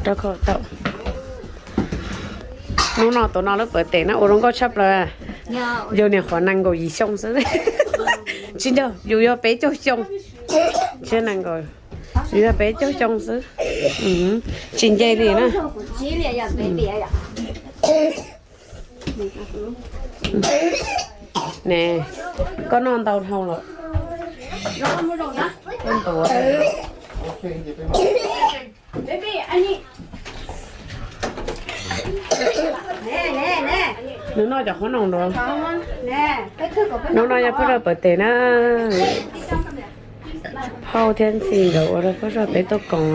Rau khau tau. Hnub no tus no lub pawv tes no ua zoo nkauj tshaj plaws. Yus niag qhuav nees nkaum yim xyoo xwb. Tsis yog, yus yog peb caug xyoo. Tsis nees nkaum, yus yog peb caug xyoo xwb. Tsis nce li na. Ne, koj noj ntau dhau lawm. Nws noj cov qhob noom nrad. Hnub no yog phooj ywg pawv tes na. Phauj thiab Ntxhi nkawd ua rau peb tuaj koom.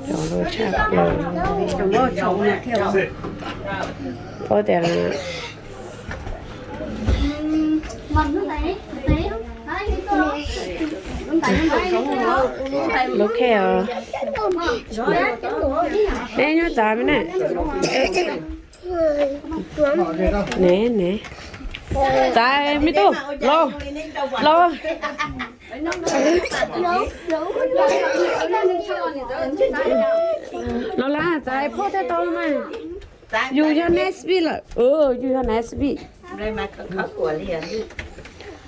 Cov lus tshaj plaws. Paub tias lub khe os. Neb nyob txav me na. Ne ne. Txav me tub, los los. Los lawm, txav phauj thiaj tau mas. Yus yog next week lawm, yus yog next week.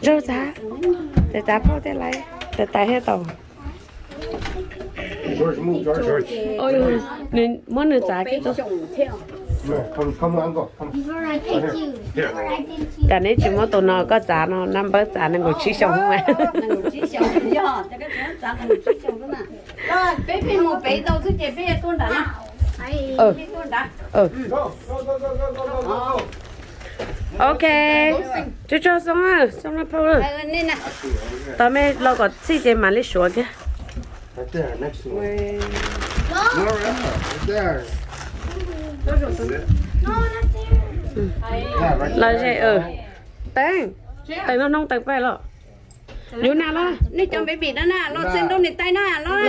Zaug txav, txav phauj thiaj lawm, txav thiaj tau. Muab nws txav kiag. Cas neb tsis muab tus no koj txav no, nab npawb txav nees nkaum tsib xyoo mas. Ok, tsuag tsuag Xoo, Xoo no phauj. Tos me los kom txhij ces mam li suav kiag. Los ze, teev, teev no noo teev paj los. Yus na los, nej cov baby no na los txhij nrog niam tais na los.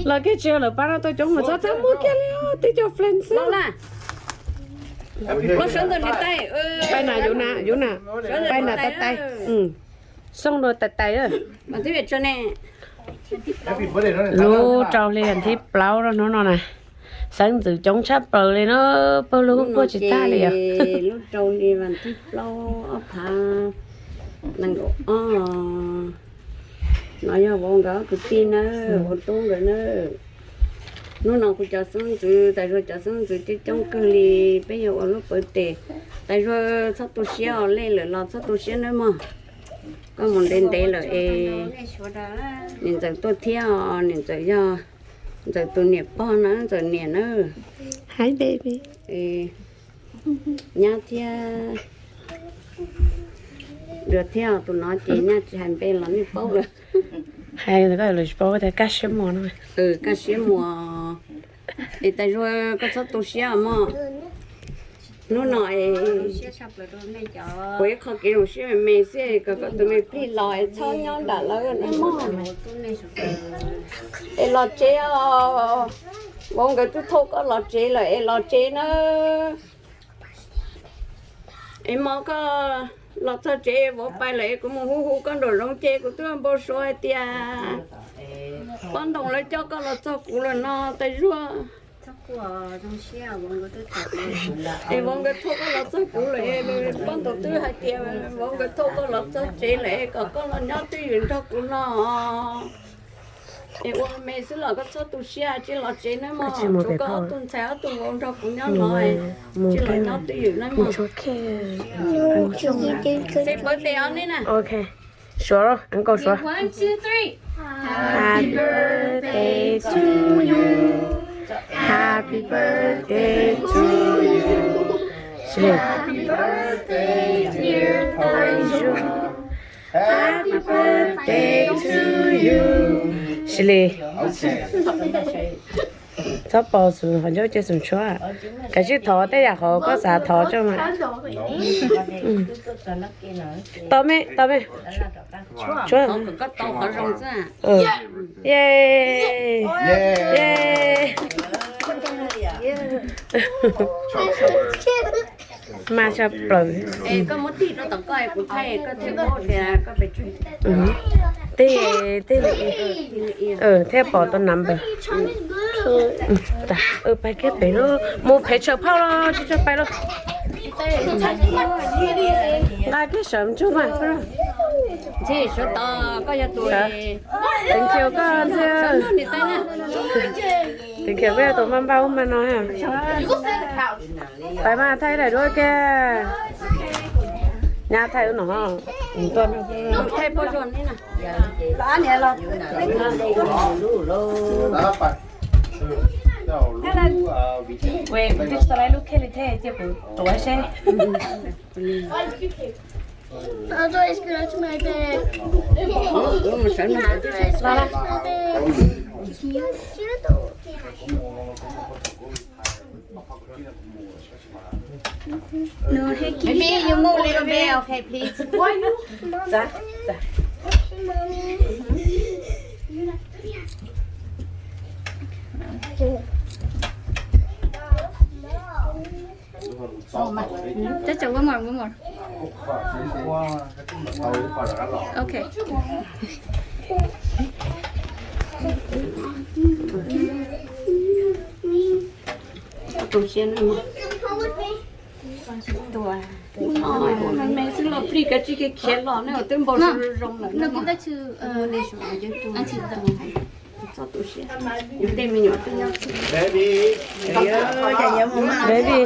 Los kiag tsis yog lawv pab no tau coob mus txhob txhob muab kiag li os, tib co friend xwb. Pab na yus na, yus na, pab na tais tais. Xoo dua tais tais. Lub rau hli thib plaub rau hnub no na. Xeeb ntxwv coob tshaj plaws li no, pawg lug puag tsis tag li os. Lub rau hli vas thib plaub ob phav nees nkaum ob. No yog vauv nkawd ob kwv tij na, vauv tub nkawd na. Hnub no kuv cov xeeb ntxwv, tais zua cov xeeb ntxwv coob coob kawg li, peb yuav ua lub pawv tes. Tais zua txhob tu siab os, lej lawm los txhob tu siab nawb mog. Koj mus ntev ntev lawm es niam ntxawm tuaj thiab os, niam ntxawm yog ntxawm tus niam pog na, ntxawm niam na. Hi baby. Nyab thiab, dua thiab tus no ces nyab tsis hais npe los nej paub lawm. Hais koj lus tsis paub tias Kaj Siab Muas no. Kaj Siab Muas. Es tais zua koj txhob tu siab mog. Hnub no es ua ib qho kev zoo siab me me xwb, kom koj tus me plig los es txhob nyob nram lawv mog. Es los tsev os, vauv nkawd twb thauj koj los tsev lawm es los tsev na. Es hmo koj los txog tsev vauv pais lawm es kuv mus hu hu koj nraum zoov ces kuv twb npau suav hais tias poj ntxoog lawv coj koj los txog kuv lawm no tais zua. Es vauv nkawd thauj koj los txog kuv lawm, poj ntxoog twb hais tias vauv nkawd thauj koj los txog tsev lawm es kom koj los nyob twj ywm nrog kuv no. Es ua me xwb los koj txhob tu siab, tsis los tsev nawb mog, tshuav koj ob tug ntxhais ob tug vauv nrog kuv nyob no, tsis los nyob twj ywm nawb mog. Peb pawv tes os nej na. Suav, uncle suav. Happy birthday to you. Happy birthday to you. Happy birthday, dear Taiv Zua. Happy birthday to you. Sli. Txhob paus xwb, qhov ncauj cia xum tshuab. Kav tsij thov tej yam qhov koj xav thov tso mas. Tau me, tau me. Tshuab. Ye. Ye. Mas tshaj plaws. Tij, tij li, thiaj pom tus number. Pais kiag pem lauj, mus phem tshaws phauj los tsis tau pais lauj. Nqa kiag sawv ntsuj mas. Thank you koj ntxhi. Thank you koj yog tus npaj npaj ub npaj no. Pais mas thaij daim duab kiag. Nyab thaij ub no. Thaij poj zoo ne. Wait, kuv twb tsis tau lub kheej li thiab, cia kuv tuav seb. Baby, you move a little bit, okay, please? Just one more, one more. Okay. Tus siab no. Tus me me xwb los plig kav tsij khiav los ne, twb npau zoo zoo lawm no. Baby. Baby.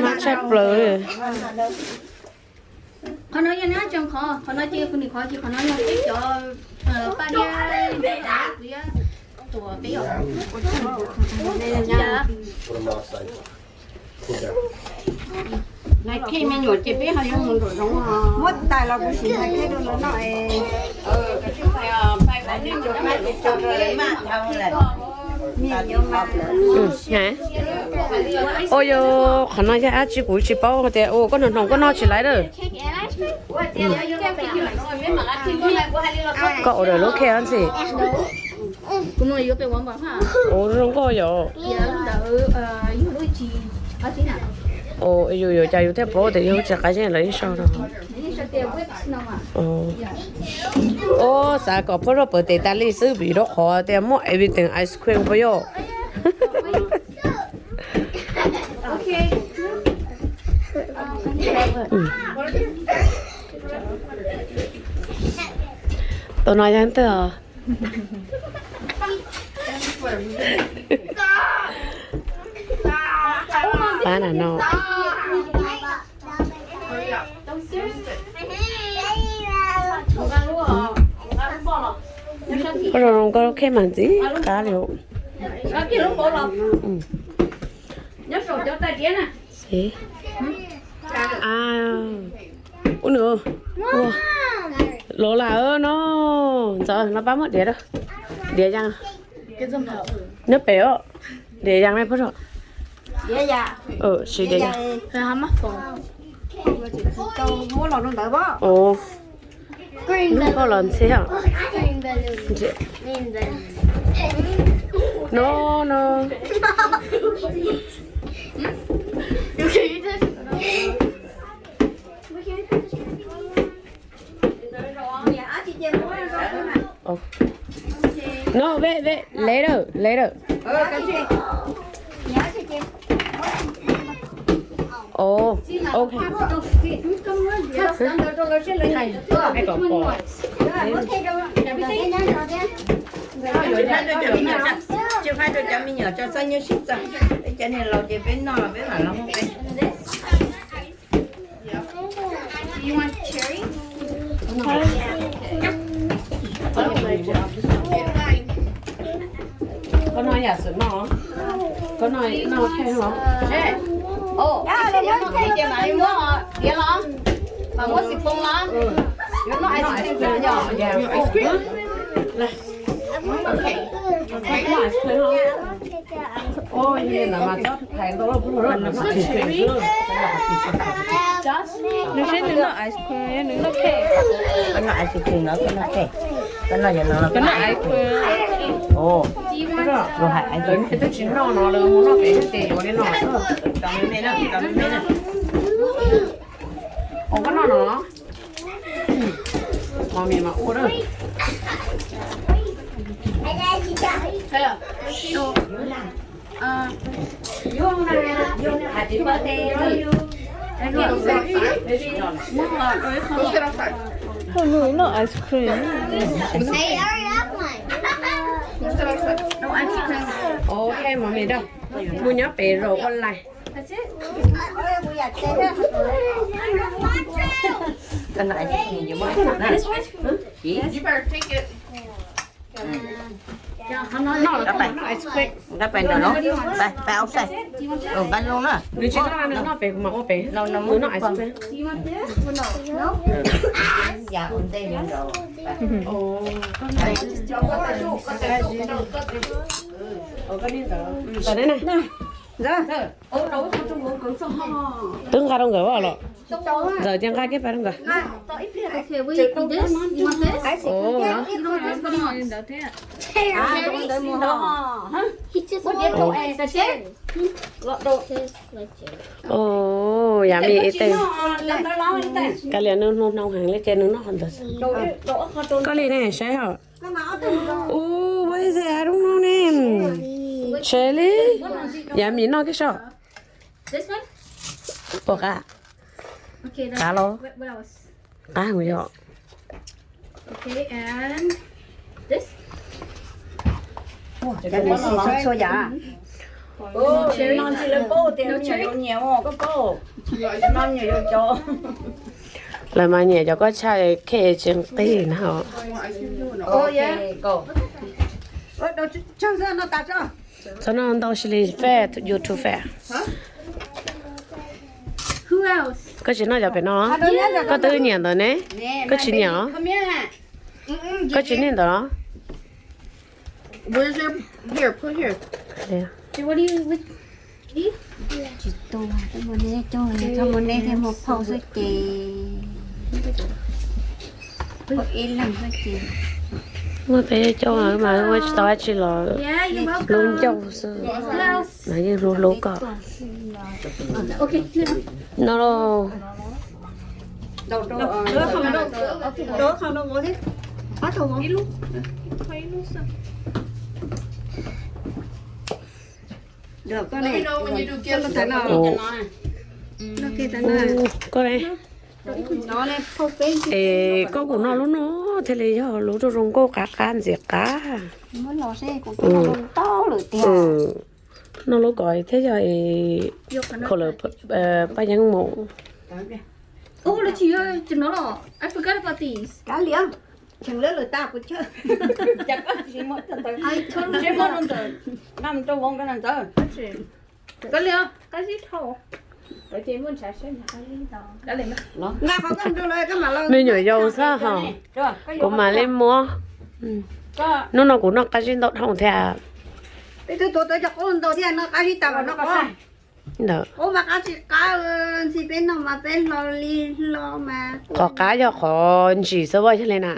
No tshaj plaws li. Qhov no yog neb tseem qhov, qhov no ces kuv nim qhov ces qhov no yog peb cov paj diab, peb tuam peb os. Lais khej me nyuam ces peb ho yuav mus nraum zoov os. Muab tais los kuv sim lais khej rau lawv noj es. Ua yog qhov no yog dab tsi kuv tsis paub tias ua koj noj hnoos koj noj tsis laiv lawm. Koj order lub khej ntxhi. Ua zoo nkauj yom. Yus yuav cas yus thiaj paub tias yog lub tsis qab zeb lawv yeej sau rau. Ua xav kom phauj Roj pawv tes tas li xwb vim rau qhov tias muaj everything ice cream puas yog. Tus no yog twg os? Pab na no. Koj zoo zoo nkauj khej mas ntxim qab li. Ub nws, los lam no, ntxawm no pab muab diav, diav yas, nyob pem os, diav yas me phauj Roj. Siv diav yas. Nws koj los ntxhi os. No, no. No, wait, wait, later, later. Ov, ok. Tsis faib rau cov me nyuam tso xab nyub sib txog, peb cov niag laus ces peb noj los peb mam los muab peb. Koj noj yam xwm noj, koj noj noj kheej los. Ces mam li muab diav los, mam muab xim poo los. Yuav noj ice cream yom. Nws saib nws noj ice cream, nws noj cake. Koj noj ice cream no, koj noj cake. Koj noj cake no, koj noj ice cream. Ov, lawv twb tsis noj no, lawv mus noj pem thiab ces yuav li no. Ov, koj noj no. Mos mis mas ua lawm. Hu no ice cream. Ok, mami da. Mus nyob pem zaum ua lais. Nqa pais no los? Pais, pais outside. Nqa zoo na. Nws tsis noj, nws noj pem, kuv mam ua pem. Nws noj ice cream. Twb nqa rau nkawd los? Ntxawm cia nqa kiag pais rau nkawd. Yav mi ib teg. Kav liam nws hnoos hnoos heev li ces nws noj qhov ntawd. Koj li ne saib os. Ua ib txhia rub no ne. Tsev li. Yav mi noj kiag saib. Puas qab? Qab los? Qab heev yom. Txhua yam. Lawv mas nyiam cov koj tshaj khej tsis nqig na. Txhob noj ntau xws li fat, YouTube fat. Koj tsis noj cov pem no? Koj twb nyiam ntawd ne. Koj tsis nyiam os? Koj tsis nyiam ntawd los? Tsis tu, txhob muaj neb thiaj muaj phauj xwb ces. Ib leeg xwb ces. Muaj peb coj mas ua tsis tau dab tsi los hlub ncauj xwb. Mas yeej hlub hlub koj no. Koj ne, es koj kuv noj lub no thiaj li yog lub zoo zoo nkauj qab qab ntxiv qab. Noj lub ko thiaj yog es khaus lawv paj yeeb mus. Me nyuam yaus xwb ho, kuv mam li muab. Hnub no kuv noj qab zib ntau dhau thiab. Ntawd qhov qab yog qhov ntsis xwb vaj yog li na.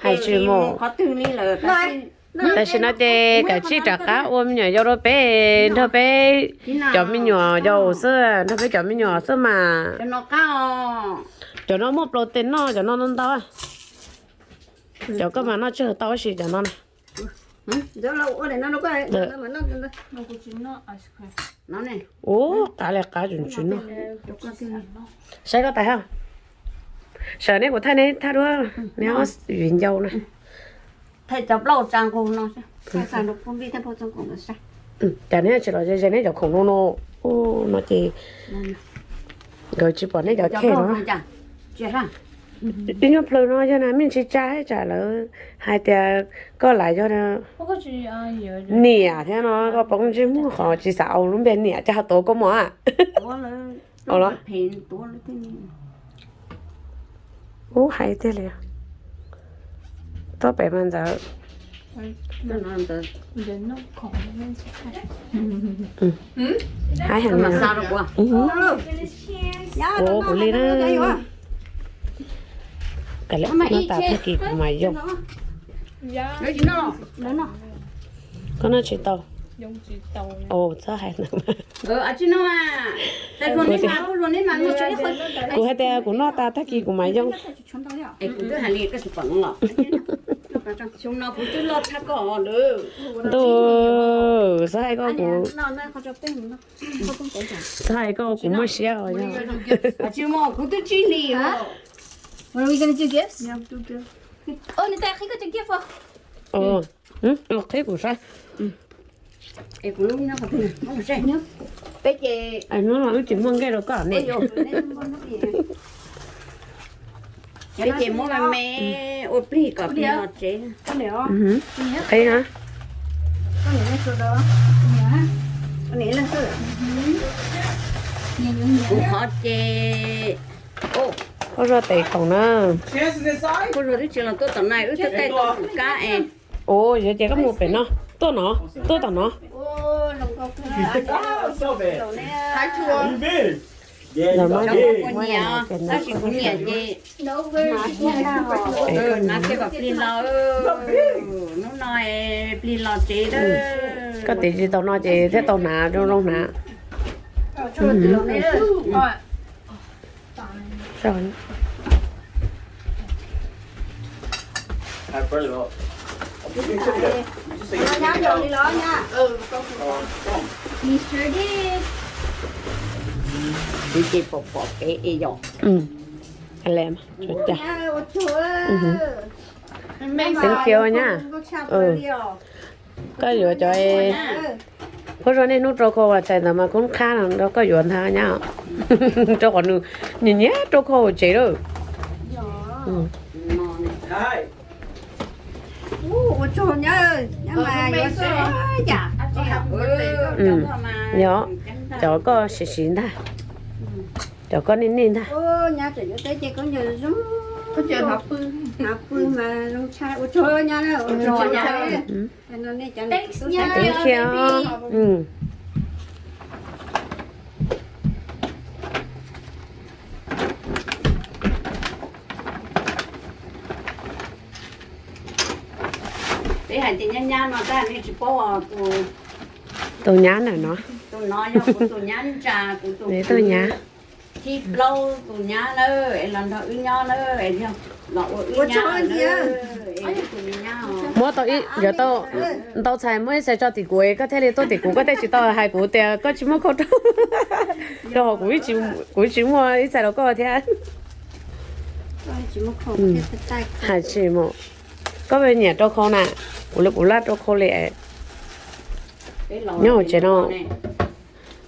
Hais tsis mus. Tam sim no ces kav tsij rov qab ua me nyuam yaus rau peb nrog peb cov me nyuam yaus xwb, nrog peb cov me nyuam xwb mas. Cov no muaj protein noj, cov no ntau ntau. Cov koj mas noj tsis tau tab sis cov no na. Ua qab li qab tseem tsis noj. Saib koj tais ha. Sawv neb kuv thaij neb thaj duab, neb ob viv ncaus na. Cas neb tsis los ze ze neb cov khoom no no. No ces nkawd tsis pom neb cov khej no. Ib nyuag plhaws no yog na me ntsis tsa tsam lawv hais tias koj lam yog niam thiab no koj poob ntsej muag qhov tsis xav au lub npe niam cas ho tuav kua muag. Los ub hais tiag li. Tuaj pem mas ntxawm. Hais heev. Kuv kuv li na. Kav liam no tas tag kis kuv mam yoo. Koj noj tsis tau. Ua txhob hais ntawd. Kuv hais tias kuv noj tas tag kis kuv mam yoo. Ntuj, txhob hais koj kuv, txhob hais koj kuv muaj siab os. Qhib kuv saib. Hnub no wb tsis muaj nqaij rau koj ne. Peb ces muab me me ua plig kom plig los tsev. Qhib na. Kuv qhov ces, ua zog tes khoom na. Ua zog twb tsis los tuaj tom no, wb twb taij tuaj tom kab es. Ua yog ces koj mus pem no, tuaj no, tuaj tom no. Tab sis kuv niam ces hnav thiab kom plig los, hnub no plig los tsev lawm. Koj tiv tsis tau no ces thiaj tau hnav zoo zoo hnav. Tiv ces pom pom kev es yom. Thank you nyab. Koj yuav cov, phob zog niaj hnub rau khau los txhais ntawd mas kub qhab no rau koj yuav ntag nyab. Rau qhov nws nyiam nyiam rau khau tsev lawm. Yog, cov koj siv siv ntag, cov koj nej nej ntag. Thank you. Peb hais tias nyab nyab no tab nej tsis paub os, tus nyab ntawm no, tus no yog kuv tus nyab ntsa, kuv tus nyab thib plaub tus nyab lawm es los nrog wb nyob lawm, los ua wb nyab lawm. Muab tau ib, yuav tau ntau txhais, muab ib txhais tso tim kuv, koj thiaj li tuaj tim kuv, koj thiaj tsis tau hais kuv tias koj tsis muaj khau rau. Rau qhov kuv tsis muaj ib txhais rau koj thiab. Hais tsis mus, koj nyiam rau khau na, kuv li kuv laj rau khau li. Nyob hauv tsev no,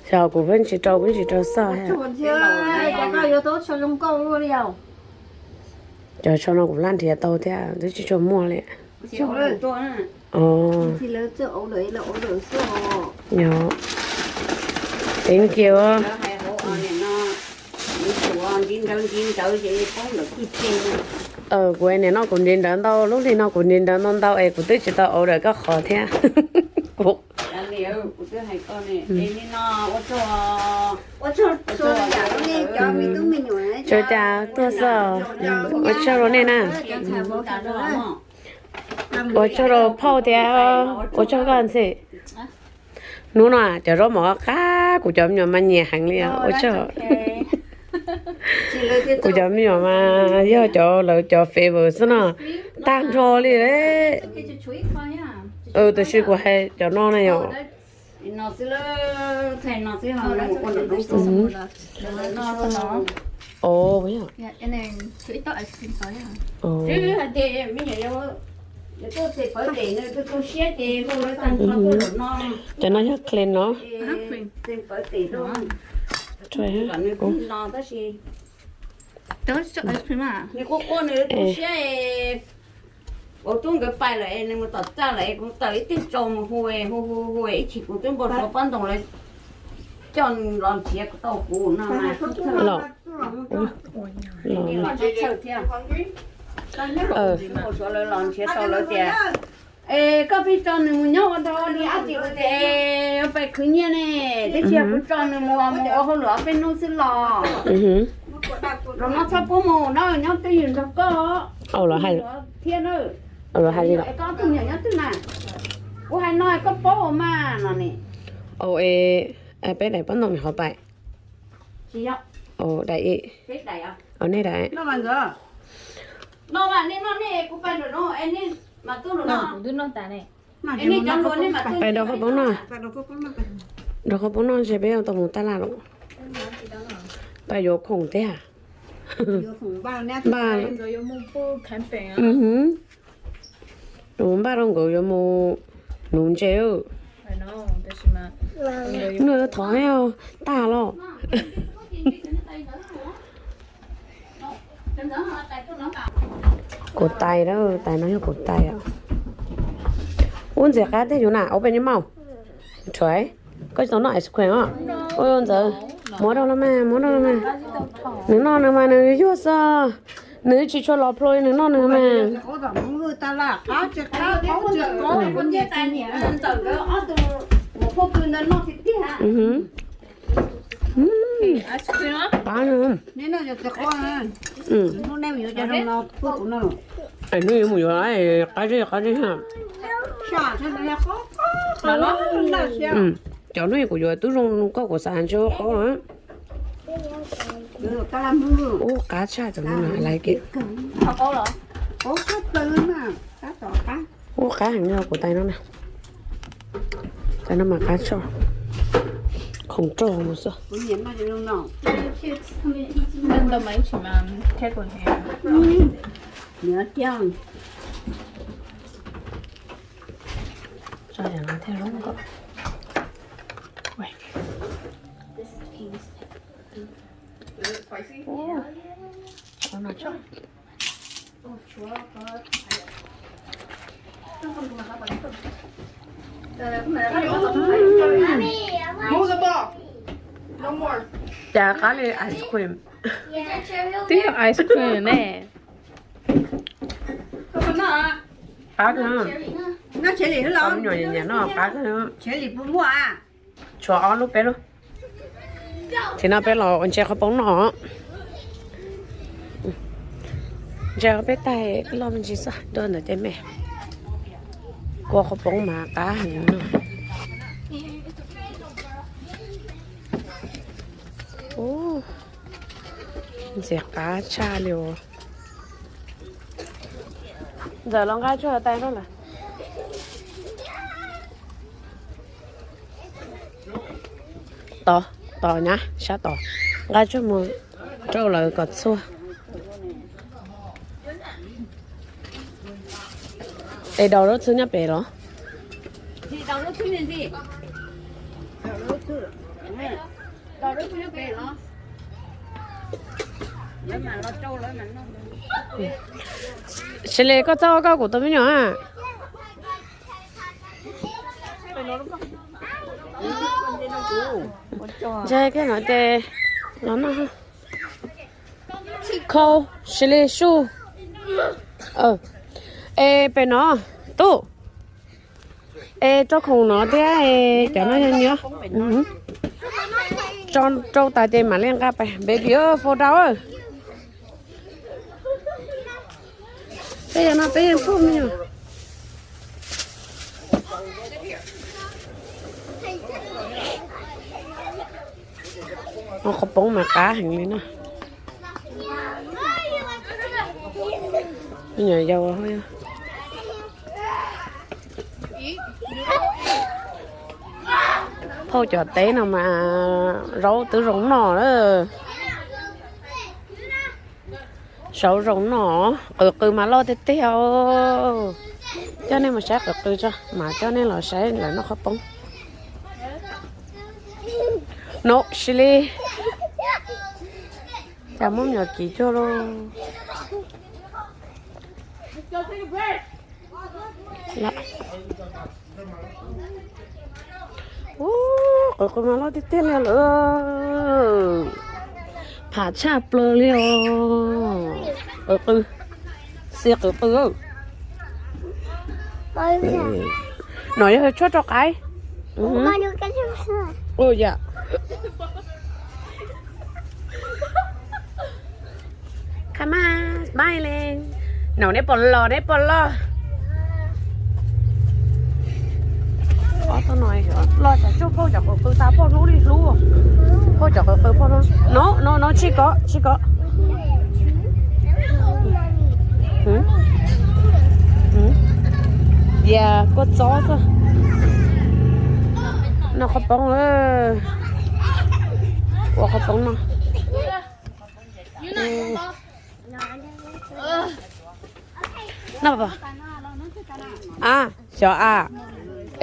xyov kuv pheej tsis rau, pheej tsis rau xoj. Cov tsho no kuv laj nrhiav tau thiab, twb tsis tshua muaj li. Thank you. Kuv niam no kuv nrhiav nrawv ntau, lub hli no kuv nrhiav nrawv ntau ntau es kuv twb tsis tau order koj qhov thiab. Kuv tsuas cas tuaj xwb, ua tsaug rau nej na. Ua tsaug rau phauj thiab ua tsaug koj ntxhi. Hnub no cov zaub mov qab kuv cov me nyuam mas nyiam heev li os, ua tsaug. Kuv cov me nyuam mas yog cov lawv cov favorite xwb no, tag nrho li. Tab sis kuv hais cov no na yom. Cov no yog clean no. Nws quaj quaj nws tu siab, ua tub nkawd pais lawm es nws mus tom txaj lawm es kuv tawm ib teg tso mus hu hu hu hu, ib chim kuv twb npau suav pob ntoos lawv coj nws los nrhiav tau kuv no mas. Npau suav lawv los nrhiav tau lawv tias, es koj pheej tso nws mus nyob ua dog ua dig dab tsi tias pais khwv nyiaj ne, tib si kuv tso nws mus mus ua hauj lwm ob peb hnub xwb los. Los no txhob pub mus na, nyob twj ywm nrog koj thiab na. Koj tus me nyuam nyob twg na? Kuv hais no koj paub mas no ne. Ua e, peb daim pob ntoo me qhov pais. Ua daim ib. Ua nej daim. Pais rau qhov poob no. Rau qhov poob no ntshe peb yuav tau mus taj laj lawm. Pais yuav khoom tiag. Npaj, npaj rau nkawd yuav mus nuv ntses. Nws thov tag los. Kuv tais, tais no yog kuv tais. Ub, ntxim qab tiag yus na, ua peb nyob mau. Koj tsis tau noj ice cream os? Ua Ntxawm, muab rau los mas, muab rau los mas. Nws noj nws mas nws yuag xwb. Nws tsis tshua los plho nws noj nws mas. Qab. Hnub yuav mus yuav qab zib qab zib. Cov hnub kuv yuav twb zoo koj kuv xav ntshe qaub. Ub, qab tshaj cov no laiv kev. Ub, qab heev li kuv tais no na. Tais no mas qab tshaj. Khoom rau mus xwb. Tso yam no thiaj zoo nkauj. Ub, no tso. Cas qab li ice cream. Twb yog ice cream ne. Qab kawg. Nyuam yaus nyiam noj qab kawg. Tshuav ob lub peb lub. Thaum no peb los ua ntses qhov poob no. Ntses qhov peb taig loj me ntsis xwb, tuaj ntawm tej me. Kua qhov poob mas qab heev no. Ntxim qab tshaj li os. Ntxawm los nqa tsuag tais rau lawm. Tos, tos nyab sab tos, nqa tsuag mus rau lawv kom txhua. Es daus lub txhwb nyob pem los? Sile, koj txhob ua koj kuv tus me nyuam a. Ntshai kiag no ces los noj. Khau, Sile, su. Es pem no, Tub. Es rau khoom no thiab, cov no yog nyob. Rau tas ces mam li nqa pais baby food rau. Peb yog no peb yeej pub me nyuam. Qhov poob mas qab heev li na. Me nyuam yaus. Phauj cov teb no mas zaub twb zoo noj lawm. Zaub zoo noj, qws qws mas loj tiag tiag os. Coj nej mus saib qws qws tso, mas coj nej los saib lawv noj qhov poob. No, Sile. Cas muab me nyuam kiv cuag lauj. Ub, qws qws mas loj tiag tiag li lawm. Pham tshaj plaws li os. Qws qws. Xi qws qws. No yog tshuaj rau qaib. Ua yam. Come on, smiling. No, neb puas los, neb puas los? Los tsam tsuj phauj cov qws qws tas poj hlub li hlub. Phauj cov qws qws poj hlub. No no no, tsis kov tsis kov. Yog kua txob xwb. Noj qhov poob. Ua qhov poob no. Noj, a, xyov a.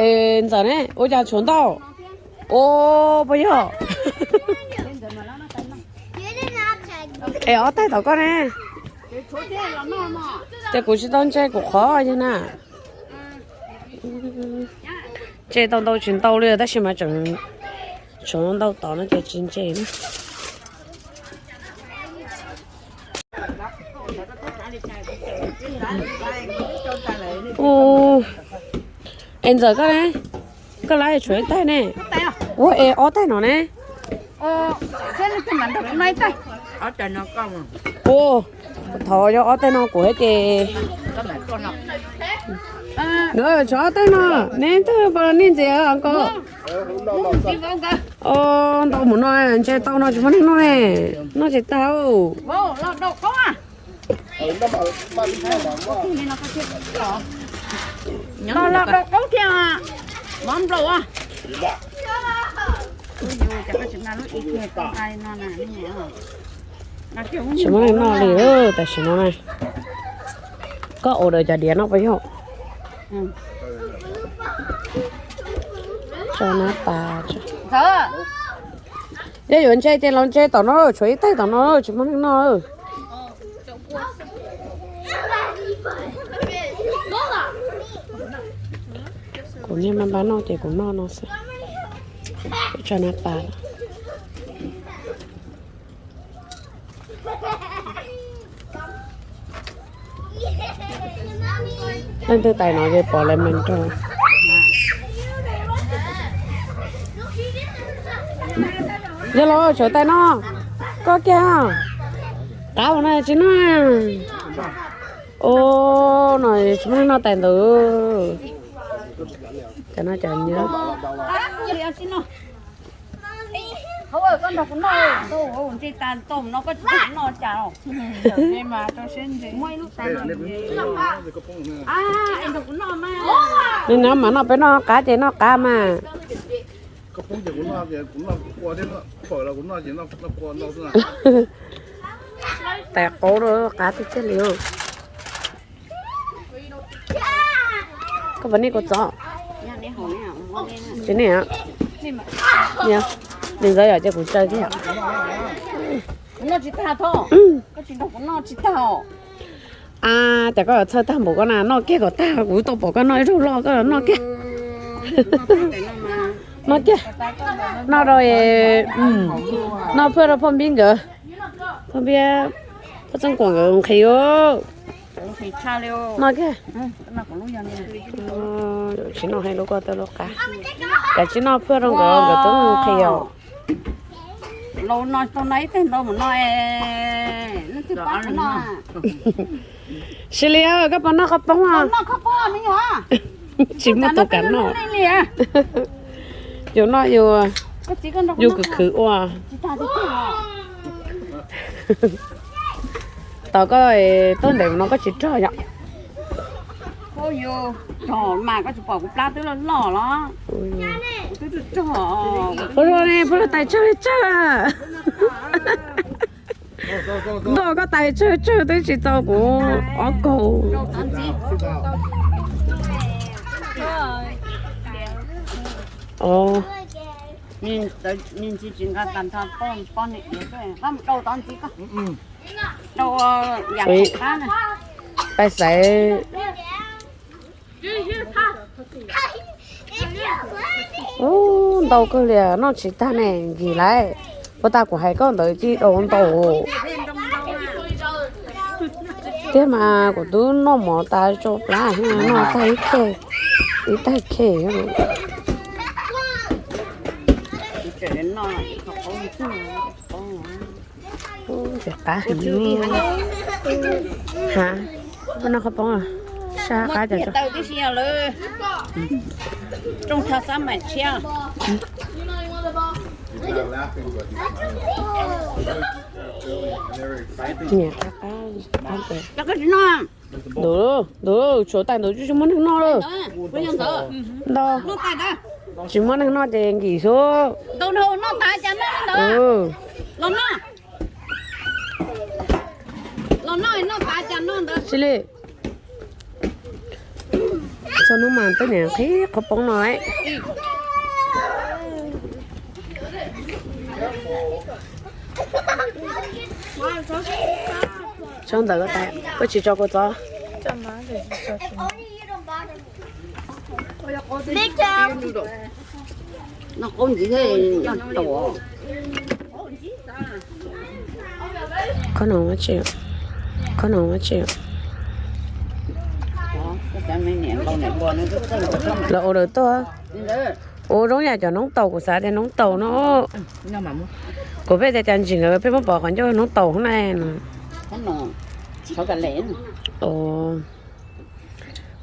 Es ntxawm ne, ua cas tshuav ntau. Ua, puas yog? Es ob tais tom koj ne? Ces kuv tsis tau ntse kuv qhov yog na. Ntse tau ntau tsis ntau li tab sis mas tseem tshuav ntau tod no ces tsis ntse na. Ua, es ntxawm koj ne, koj lab tshuav ib tais ne? Ua, es ob tais no ne? Ua, thov yog ob tais no kuv hais ces. Tshuav ob tais no, neb twb pom nej ntxiv ko. Ntau mus no, ntse tau no tsis muaj neeg noj ne, noj tsis tag. Los los daus qaub thiab mov nplaum. Tsis muaj neeg noj li tam sim no na. Koj ua daws cov diav no puas yog? Tso na pas. Yog yuav ntse ces los ntse tom no, tshuav ib tais tom no tsis muaj neeg noj. Kuv niag npab npab noj ces kuv noj no xwb. Tso na pas. Leej twg tais no ces pom lawv mas nrog. Yog los tshuav tais no, koj kiag. Qab ua no tsis noj. Ua no tsis muaj neeg noj tais ntawd. Cov no cov nyob. Nws no mas noj peb noj qab ces noj qab mas. Tais qaub rau qab tiag tiag li. Koj puas nej kua txob? Tsis nej. Nws ntxawm yom, ces kuv tsaws thiab. A, cas koj txhawj tag npaum koj na, noj kiag kom tag, kuv tau pom koj noj ib zaug loj koj noj kiag. Noj kiag. Noj rau, noj phaj rau phaj npib nkawd. Phaj npib, phaj txooj kuam nkawd nqhis. Noj kiag. Tsis noj hais lub koj tau lub qab. Kav tsij noj phaj rau nkawd, nkawd twb nqhis os. Laus no tau na ib teg ntau mus no. Sib li, koj puas noj qhov poob os? Tsis muaj tus kam noj. Yus noj yus, yus khwv khwv ua. Tos koj tuaj ntev no koj tsis rog yom? Rog mas koj tsis pom kuv plab twb loj loj los. Kuv twb rog. Puas rog ne, puas rog tais tsawg tsawg. Ntuj, koj tais tsawg tsawg twb tsis txaus kuv ob kaug. Os. Niag ntxim tsis nqa tag nrho poj niam, qab mus dau tod ntxiv ko. Dau yam qab na. Pais xaiv. Ub, ntau kawg li, noj tsis tag ne, nkig lawm. Puas tas kuv hais koj ntawd cia li dau ntau. Tiag mas kuv twb noj mov tas tso plab, noj tag ib khej, ib tag khej. Ub, ntxim qab heev. Ha, koj noj qhov poob, sab qab cas tso. Rooj thav xab mais tshiab. Niam qab qab qab tes. Ntuv, ntuv, tshuav tais ntuv tsis muaj neeg noj lawm. Ntau, tsis muaj neeg noj ces nkim xwb. Xws li txog hnub mas tej niam qhib qhov poob no lawm. Tso ntawm ko tas, koj tsis tso kuv txov. Qhov no, qhov no, lawv ua dawv tuaj. Ua zoo yam cov noob taum, kuv xav tias noob taum no. Kuv pheej tias cas ntsis nkawd pheej muab pov qhov ncauj noob taum na.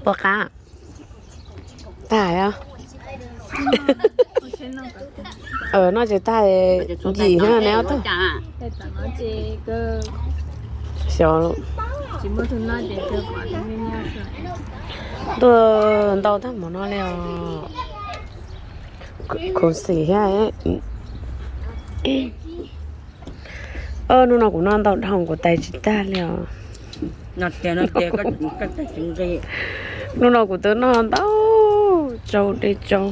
Puas qab? Tag os. Noj tsis tag, nkim thiab ne ob tug. Xyov, tuaj ntau tag npaum no li os. Khuv xim thiab. Hnub no kuv noj ntau dhau kuv tais tsis tag li os. Hnub no kuv twb noj ntau tsau dej tsau.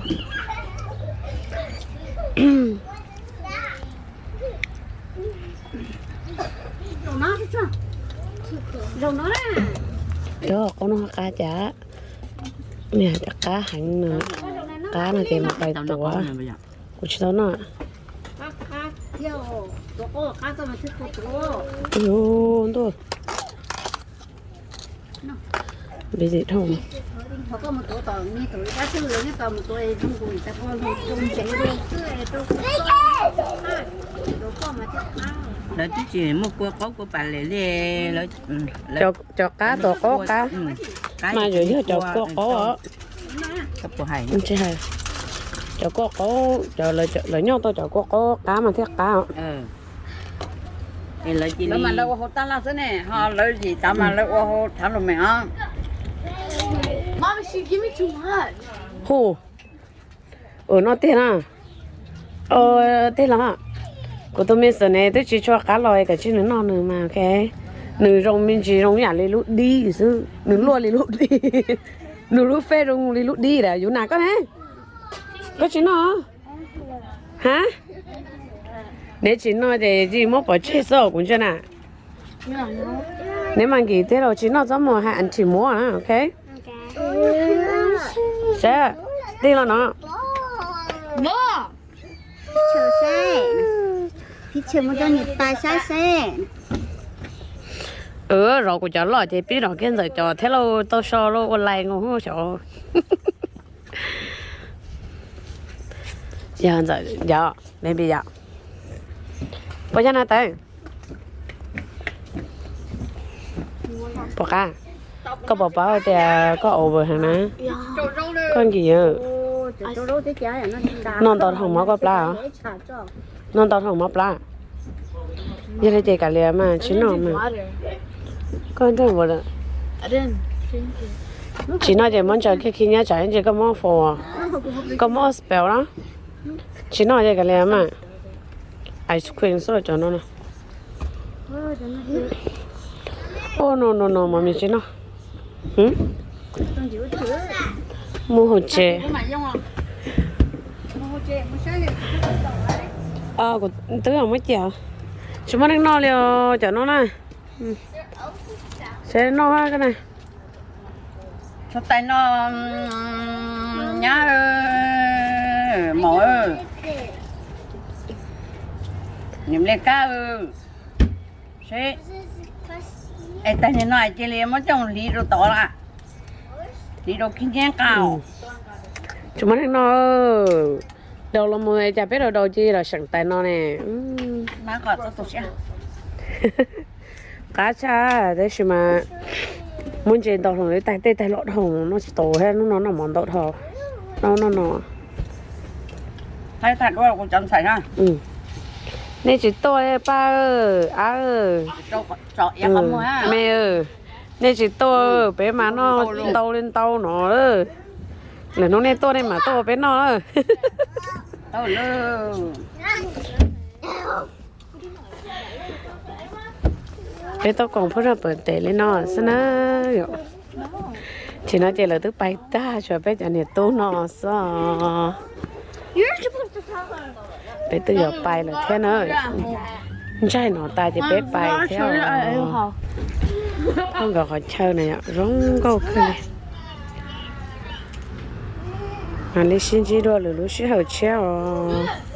Cov qaub no qab cas, qab heev no, qab no ces mus pais tuav. Kuv tsis tau noj. Ntuj, busy dhau. Lawv twb tsis muaj kua qaub kua pas les li. Cov qab tuav qaub qab, mas yuav yog cov kua qaub os. Tsis hais, cov kua qaub, lawv nyob tau cov kua qaub qab mas thiaj qab. Lawv mas lawv ua hauv tab laj xwb ne, ho lawv yim tav mas lawv ua hauv thav lus meem os. Hu, ua no tiag na. Tiag los, kuv tus me xwm ne twb tsis tshua qab los, kav tsij nws noj nws mas, ok. Nws zoo me ntsis zoo yam li lub dib xwb, nws luaj li lub dib. Nws lub fej zoo li lub dib lawm, yus nas koj ne. Koj tsis noj? Ha? Neb tsis noj ces tsis muab pov tseg xwb kuv ntsia na. Neb mas nkim thiab los tsis noj txob muag hais aunty muab na, ok. Saib, tig los no. Zov kuv cov loj ces pib zov kiag Ntxawm cov thiab lauj, tau so lauj, ua lais nkaus xyov. Yog Ntxawm yog, maybe yog. Puas yog na Tawv? Puas qab? Koj puas paub tias koj over heev na? Koj nkim, noj ntau dhau mob koj plab os. Noj ntau dhau mob plab. Yog li ces kav liam mas tsis noj mas. Koj nrog ua lawm. Tsis noj ces muab ntsaws kiag khi nyab tsam ib ntsis koj mob fo. Koj mob spell na. Tsis noj ces kav liam mas. Ice cream xwb cov no na. Ua no no no mas me tsis noj. Mus hauv tsev. Kuv twb muab cia, tsis muaj neeg noj li os cov no na. Seb noj koj na. Txhob tais no nyab, maum, niam le kab. Seb, es tag nim no cia li muab coj hliv rau tod lawm. Hliv rau khib nyiab nqa. Tsis muaj neeg noj. Daus los mus cas peb daus daus cia li los seem tais no ne. Qab tshaj tab sis mas muab ntses ntau hlo li, tais tej tais loj dhau noj tsis tau thiab, hnub no noj mov ntau dhau. Noj no no. Nej tsis tuaj pab, av, me, nej tsis tuaj peb mas noj ntau li ntau no. Lwm hnub nej tuaj nej mam tuaj ua peb noj. Peb tuaj koom phooj ywg pem tes li no xwb na yom. Tsis no ces lawv twb pais tag, tshuav peb cov niam tub no xwb. Peb twb yuav pais lawm thiab na. Ntsaig no tas ces peb pais thiab. Phooj ywg, qhov chaw no zoo nkauj kawg li. Mam li sib ntsib dua lwm lub sij hawm tshiab os.